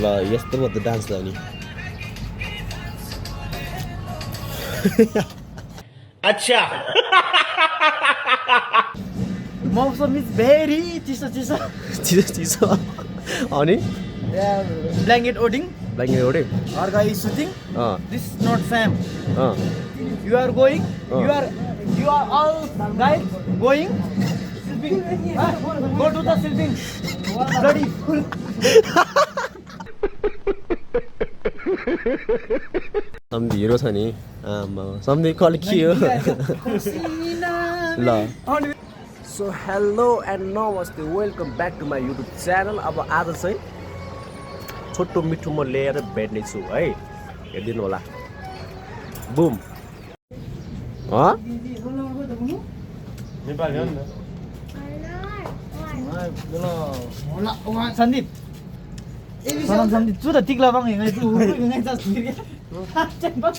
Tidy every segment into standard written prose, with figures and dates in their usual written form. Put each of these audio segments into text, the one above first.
ल यस्तो मात्र डान्स गर्ने अच्छा मौसम इज भेरी चिसो चिसो चिसो अनि ब्ल्याङ्केट ओडिङ ब्ल्याङ्केट ओढे अर्का is suiting uh this not same uh you are going you are all guide going go to the sleeping bloody fool सम्धि हिरो छ नि आमा सम्धि कल के हो ल सो हेलो एन्ड नमस्ते welcome back to my YouTube channel अब आज चाहिँ छोटो मिठो म लिएर भेट्ने छु है हेरिदिनु होला बुम नेपाली हो नि सन्दीप सन्दीप चु त टिक्ला बाङ हिँड्दै छु हिँड्दै छ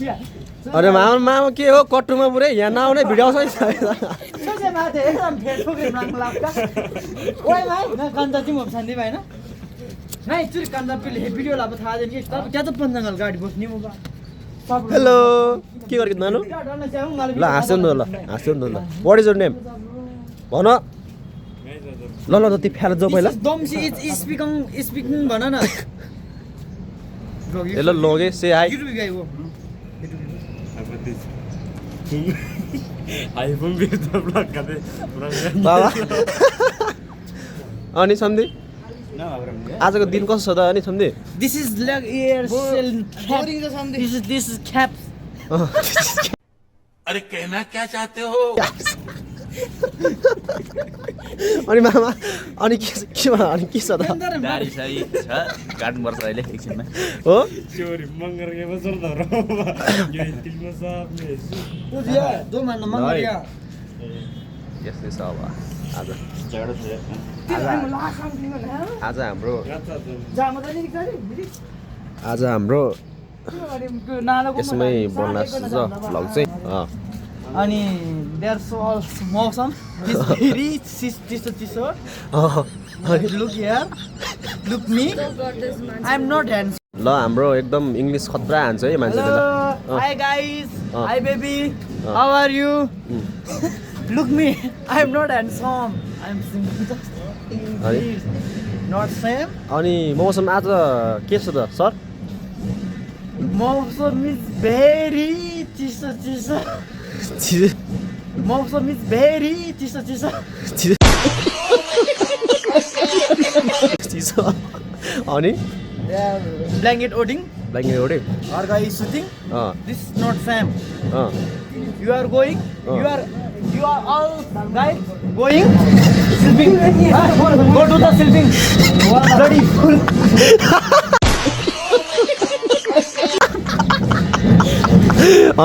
अरे मामा मामा के हो कट्टुमा पुरै यहाँ नआउने भिडियो आउँछ सोचे माथे एकदम फेसबुक नाम लाग्छ ओए भाइ न कान्ता तिमी हो सन्दीप हैन नै चुरी कान्ता पिले भिडियो लाब थाहा छैन के तब क्या त पन्जङ्गल गाडी बस्ने म हेलो के गरेको नानु ल हाँस्यो नि ल हाँस्यो नि ल वाट इज योर नेम भन ल ल ती फ्याल जाऊ पहिला दमसी इज स्पिकिङ भन न ए ल लगे से हाई युट्युब गाई हो आइफोन बेच्दा ब्लग गर्दै बाबा अनि सम्धि आजको दिन कस्तो छ त अनि सम्धि this is like air cell boring the something this is cap अरे कहना क्या चाहते हो अनि मामा अनि के अनि के छ त दारी सारी छ काट्नुपर्छ अहिले एकछिनमा हो चोरी मंगर के बसर धरो ये दिल में साफ में ओ दिया दो मान मंगरिया यस्तै छ अब आज झगडा छ आज हाम्रो जामा त नि गरे आज हाम्रो नालाको यसमै बोल्न छ भ्लग चाहिँ अनि देयर सो मौसम इज भेरी चिसो चिसो look here look me I am not handle हाम्रो एकदम इङ्ग्लिस खतरा हान्छ है मान्छेले hi guys hi baby how are you look me I am not handsome I am simple not same अनि मौसम आज के छ त सर मौसम इज भेरी चिसो चिसो मौसम इज भेरी चिसो चिसो चिसो अनि ब्ल्याङ्केट ओडिङ ब्ल्याङ्केट ओढे अर्का is suiting uh this not same uh you are going you are all guide going sleeping go to the sleeping bloody fool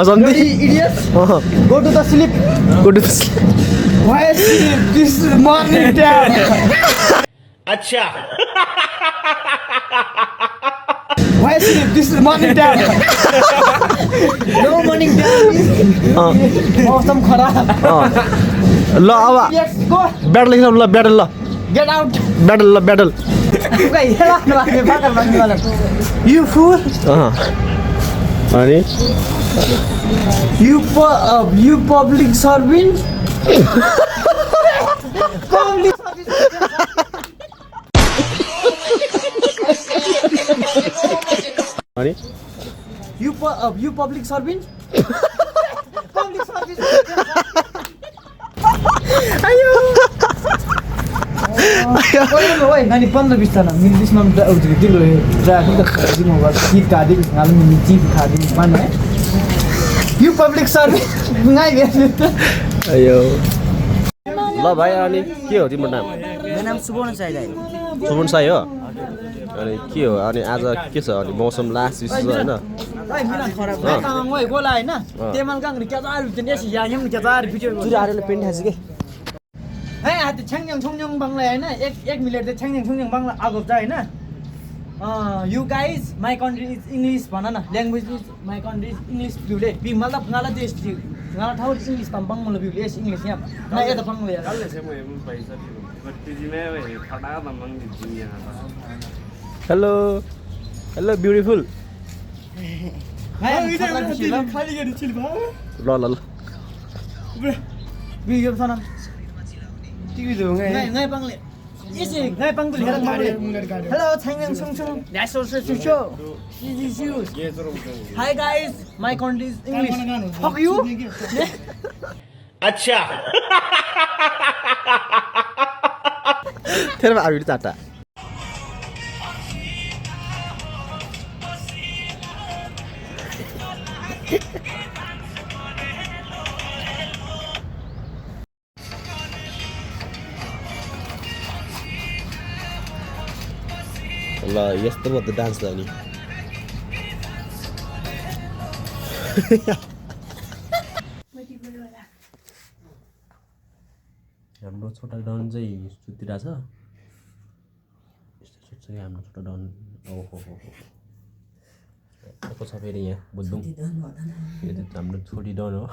सम्धि idiot go to the sleep good Why sleep this morning time? अच्छा Why sleep this morning time? No morning time. मौसम खराब. ल अब Let's go. Battle लेख्छ ल battle ल Get out. Battle ल ब्याटल You fool. अनि You public servant. Public service. अनि You public servant. Public service. Oi, nani 15-20 जना मिल दिसमा दिलो ट्राफिक दिनु भयो सीट काटि हाल्नु नि जीप खादि पानी है यु पब्लिक सर्भिस नाइ अयो ल भाइ अनि के हो तिम्रो नाम मेरो नाम सुवर्ण साई दाइ सुमन साई हो अनि के हो अनि आज के छ अनि मौसम लास्ट चिसो छ हैन भाइ मिला खराब तामाङ ओइ गोला हैन तेमल गाङरी क्या जार भित्र यस याम क्या जार भिडियो जुरे आरेले पेन्ट खाछ के है हात छ्याङछ्याङ छुङछुङ बाङ्ला हैन एक मिनेट चाहिँ छ्याङछ्याङ छुङछुङ बाङ्ला आगो छ हैन you guys my country is English भन न language is my country is English भिउले बि मतलब ngala देश ngala ठाउँ इङ्ग्लिस तम बाङ्ला भिउले यस इङ्ग्लिस यहाँ न यता बाङ्ला यार कल से मैं पैसा बत्ती जी में फटा दमंग जी यहाँ हेलो हेलो ब्युटिफुल भाइ हामी खतरा खुसी ल खाली गाडी चिल भयो ल ल ल बियो सनम TV धुँगा ngay băng liền yes ngay băng liền băng liền hello thanh nhân sung sung that's also to show hi guys my country is English fuck you तेरो आउट चाटा ल यस्तो म त डान्स गर्ने हाम्रो छोटा डन चाहिँ सुतिरहेछ यस्तो सुत्छ कि हाम्रो छोटा डन ओहो हो को छ फेरि यहाँ बुझ्दौँ यो त हाम्रो छोटी डन हो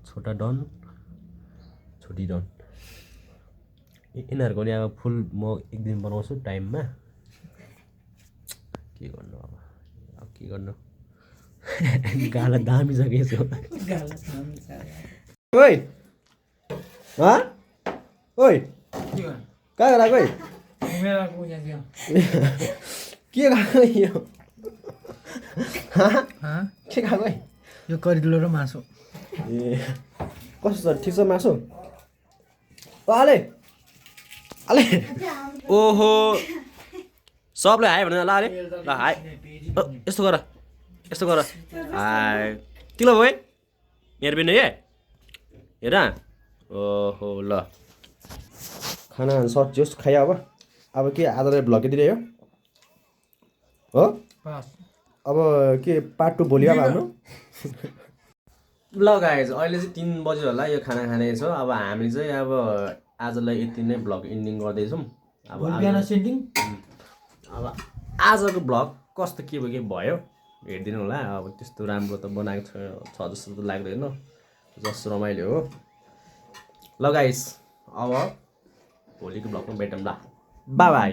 छोटा डन छोटी डन यिनीहरूको नि अब फुल म एक दिन बनाउँछु टाइममा के गर्नु अब के गर्नु गाला दामी छ कि यसको ओइ हाँ ओइ कहाँ गएको ओइ के खाएको यो के खाएको है यो करिडोर र मासु ए कस्तो छ ठिक छ मासु आले आले ओहो सबले हाय भनेर ल आले ल हाय यस्तो गर हाय किन भयो मेरो पनि हेर ओहो ल खाना सकियोस् खायो अब के आधारले भ्लग दिइरह्यो हो अब के पार्ट 2 भोलि अब हाम्रो ल गाइज अहिले चाहिँ 3 बज्यो होला यो खाना खाने छ अब हामी चाहिँ अब आजलाई यति नै भ्लग एन्डिङ गर्दैछौँ अब आजको भ्लग कस्तो के भयो हेरिदिनु होला अब त्यस्तो राम्रो त बनाएको छ जस्तो त लाग्दैन जस्तो रमाइलो हो ल गाइज अब भोलिको भ्लगमा भेटौँ ल बाई बाई